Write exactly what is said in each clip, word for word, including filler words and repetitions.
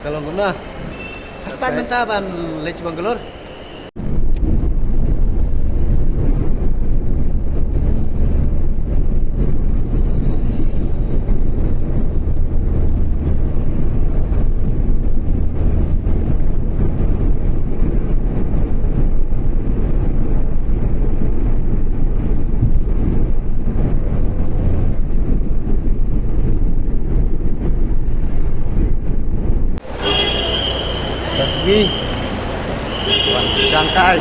Ka long kumno? Hasta mynta ban leit Bangalore. Taxi. Wan shangkai.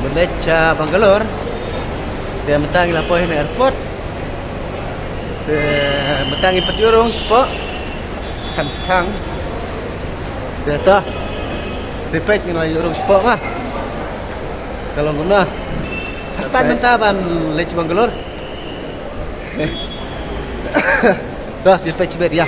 Mynta sha Bangalore. Te mynta ngi la poi na airport. Te mynta ngi pat ïoh rung shapoh. Kan shipang. Te to. Sipek ngi la ïoh rung shapoh nga. Ka long kumno? Hasta mynta ban leit Bangalore. To, sipek sipek ya.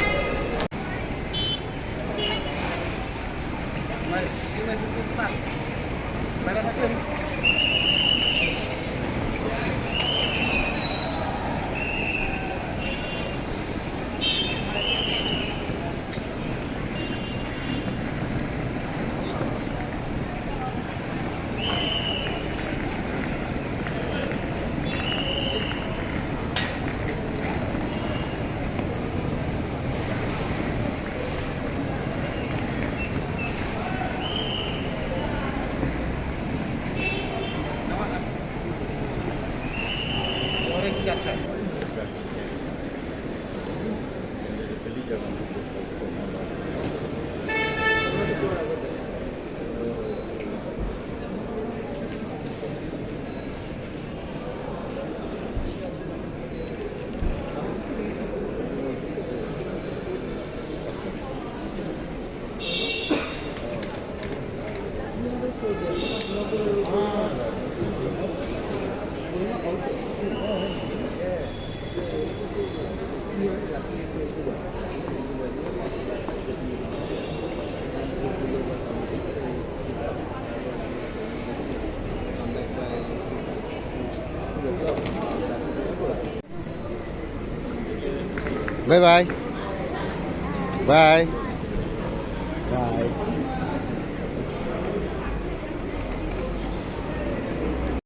Bye bye. Bye. Bye.